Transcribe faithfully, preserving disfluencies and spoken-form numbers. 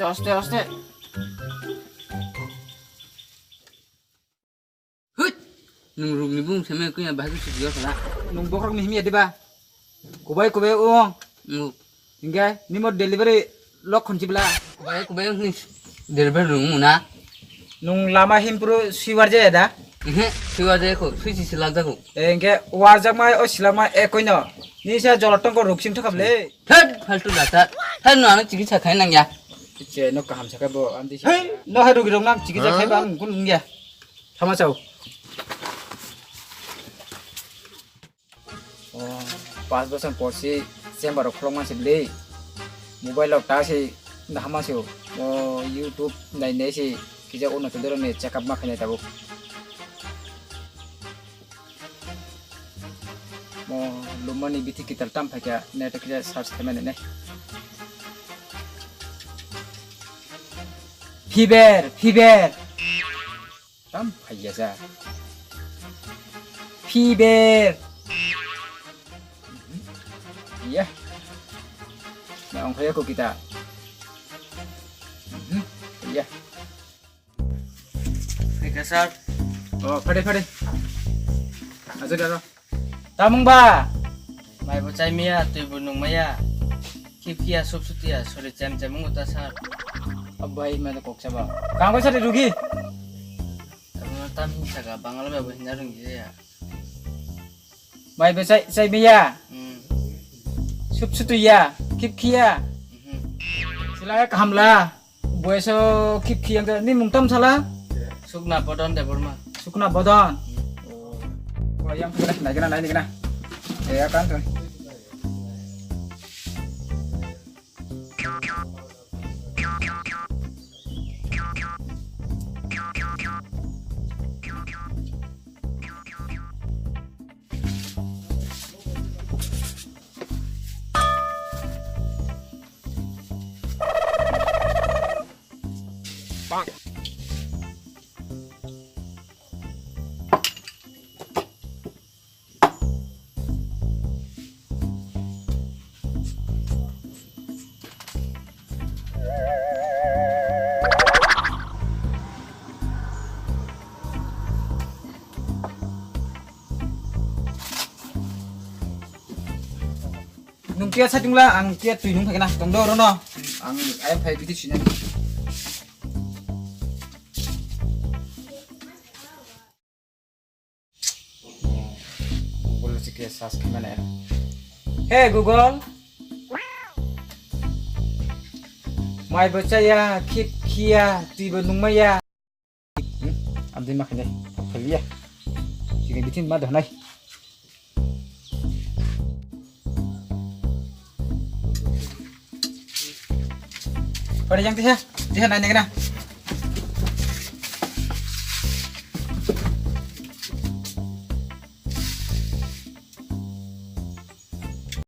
Aste, aste. Hut! Nung rukni bung seme kuya bahai kuchuk yo kala. Nung bokrok ni himya diba? Kubai kubai ong. Ngu. Hingke nimo delivery lokhon chibla. Kubai kubai ong ni delivery rung muna. Nung lama himpuru siwar jaya da? Ehe, siwar jaya ko, sui si silak jago. Hingke warjak mai o silak mai ekoi no. Nisa jolo tongko ruk sim thokap le. Thad, faltu data. Thad no ano chikitsa khai nang ya. Che no kaham sakha bo, amdi. Hei, no hai rugi rok nang chikitsa khai ba ang kun ya. Thama chao. Oh, pas bosor por si chamber rok kholok man se bwle. Mobile rok ta se nahama se. Oh, YouTube nai nai se kisa uno to dorong ni check up ma khainai tabuk. Mo lumani bithi kital tam phaikha net kisa search khaimani nai. Fiber, fiber. Tam phaiya sa. Fiber. Iya. Na ong khaya ko kita. Mhm. Iya. Eka sir. Oh, phade phade. Aja daro. Tamung ba. Mai bo chai maya, twi bo nung maya. Kip kiya, sup sutiya, sori chem chem ungu ta sir. Abai, mana kok saba. Kang ko sari rugi. Tamung tam hin saka, Bangla ba bo hinna rung ya. Mai bo chai, chai maya. Hmm. Sup sutuya, kip kiya. Mhm. Sila ka hamla. Boyso kip kiya, ni mung tam sala? Sukna Bodon Debbarma. Sukna Bodon. Hmm. Oh, yang kena, naik kena, naik kena. Ya kan tuh. Nung kiya sa tungla, ang kiya twi nung phai kena. Tong do oro no. Ang ayam phai biti sinani. Google se kiya search khe mane. Hey Google. Mai bo chaya, kip kiya, twi bo nung maya. Hmm, abdi ma khainai, pheliya. Chini bitin ma dohnai. Pada yang tiha, tiha nai negna.